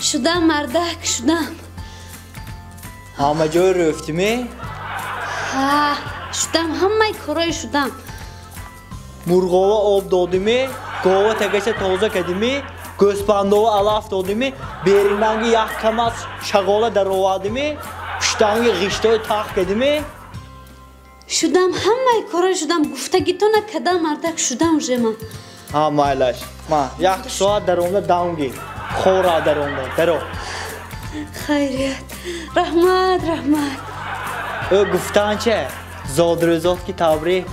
Шудам, мардак, шудам. Ҳама ҷой рӯфтимӣ? Ҳа, шудам, ҳамаи корои шудам. Мурғова об додимӣ, гова тагаша тоза кардимӣ, гӯспандова алаф додимӣ, беринанги як камаз шағола даровардимӣ, пуштанги ғиштои тах кардимӣ? Шудам, ҳамаи корои шудам, гуфтагитона кадам, мардак, шудам уже ман. Ҳа, майлаш, ма як соат даромда дамги хора даромда даро. Хайрият, раҳмат, раҳмат. Ӯ гуфтанча зодрӯзот ки табрик.